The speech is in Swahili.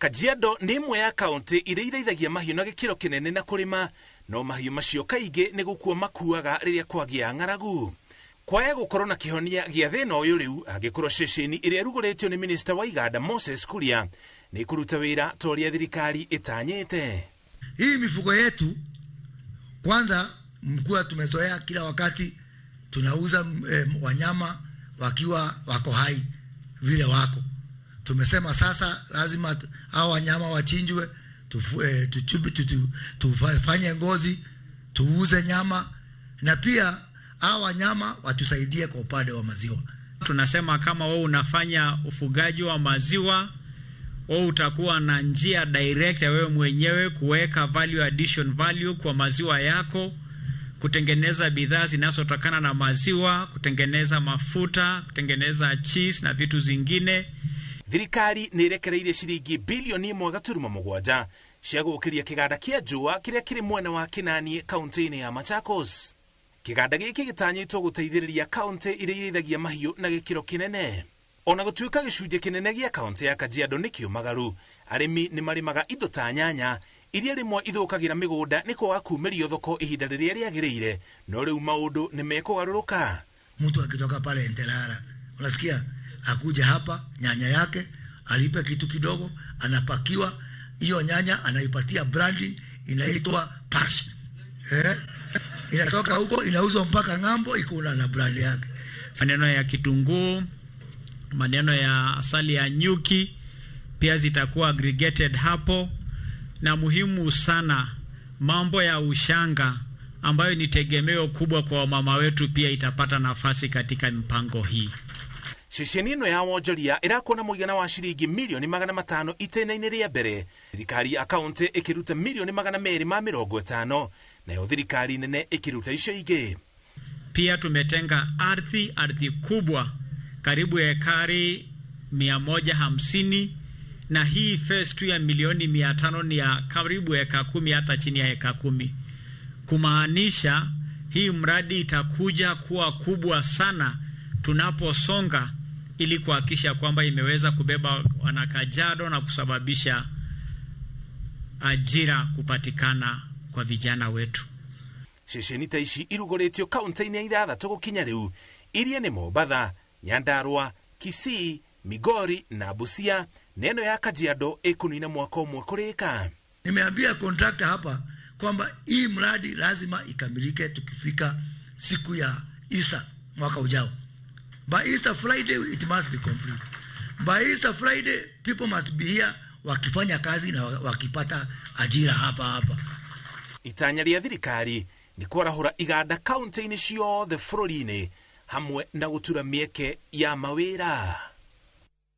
Kajiado nĩ ĩmwe ya kaunti iria irĩithagia mahiũ na gĩkĩro kĩnene na kũrĩma, no mahiũ macio kaingĩ nĩ gũkua makuaga rĩrĩa kwagĩa ng'aragu. Kwaya gũkorwo na kĩhonia gĩa thĩna ũyũ rĩu angĩkorwo ceceni ĩrĩa ĩrugũrĩtio nĩ minista wa iganda Moses Kuria nĩ kũruta wĩra ta ũrĩa thirikari ĩtanyĩte. Hii mifugo yetu kwanza, mkuwa tumezoea kila wakati tunauza wanyama wakiwa wako hai vile wako. Tumesema sasa lazima hao wanyama wachinjwe, tufanye ngozi, tuuze nyama, na pia hao wanyama watusaidie kwa upande wa maziwa. Tunasema kama wewe unafanya ufugaji wa maziwa, wewe utakuwa na njia direct ya wewe mwenyewe kuweka value addition value kwa maziwa yako, kutengeneza bidhaa zinazotokana na maziwa, kutengeneza mafuta, kutengeneza cheese na vitu zingine. Thirikari nĩ ĩrekereirie ciringi bilioni 1.7 cia gũkĩria kĩganda kĩa njũa kĩrĩa kĩrĩ mwena wa Kĩnani kaunti-inĩ ya Machakos. Kĩganda gĩkĩ gĩtanyĩtwo gũteithĩrĩria kaunti iria irĩithagia mahiũ na gĩkĩro kĩnene. Ona gũtuĩka gĩcunjĩ kĩnene gĩa kaunti ya Kajiado nĩ kĩũmagaru, arĩmi nĩ marĩmaga indo ta nyanya iria rĩmwe ithũkagĩra mĩgũnda nĩ kwaga kumĩrio thoko ihinda rĩrĩa rĩagĩrĩire, no rĩu maũndũ nĩ mekũgarũrũka. Mtu akitoka pale Entelala, unasikia akuja hapa nyanya yake alipe kitu kidogo, anapakiwa hiyo nyanya, anaipatia branding inaitwa Pash. Inatoka huko inauzwa mpaka ng'ambo, iko na brand yake. Maneno ya kitunguu, maneno ya asali ya nyuki pia zitakuwa aggregated hapo, na muhimu sana mambo ya ushanga ambayo ni tegemeo kubwa kwa wamama wetu pia itapata nafasi katika mpango hii. Ceceni ĩno ya wonjoria ĩrakwo na mũigana wa ciringi milioni 500 itĩna-inĩ rĩa mbere, thirikari ya kaunti ĩkĩruta milioni 250, nayo thirikari nene ĩkĩruta icio ingĩ. Pia tumetenga ardhi kubwa karibu ekari 150, na hii phase 2 ya milioni 500 ni ya karibu eka 10, hata chini ya eka 10, kumaanisha hii mradi itakuja kuwa kubwa sana tunaposonga, ili kuhakikisha kwamba imeweza kubeba wanakajado na kusababisha ajira kupatikana kwa vijana wetu. Ceceni ta ici irugũrĩtio kaunti-inĩ ya ithathatũ gũkinya rĩu, iria nĩ Mombatha, Nyandarua, Kisii, Migori na Busia, na ĩno ya Kajiado ĩkũnina mwaka ũmwe kũrĩka. Nimeambia contractor hapa kwamba hii mradi lazima ikamilike tukifika siku ya Easter mwaka ujao. By Easter Friday it must be complete. By Easter Friday people must be here wakifanya kazi na wakipata ajira hapa hapa. Itanya rĩa thirikari nĩ kwarahũra iganda kaunti-inĩ ciothe bũrũri-inĩ hamwe na gũtura mĩeke ya mawĩra.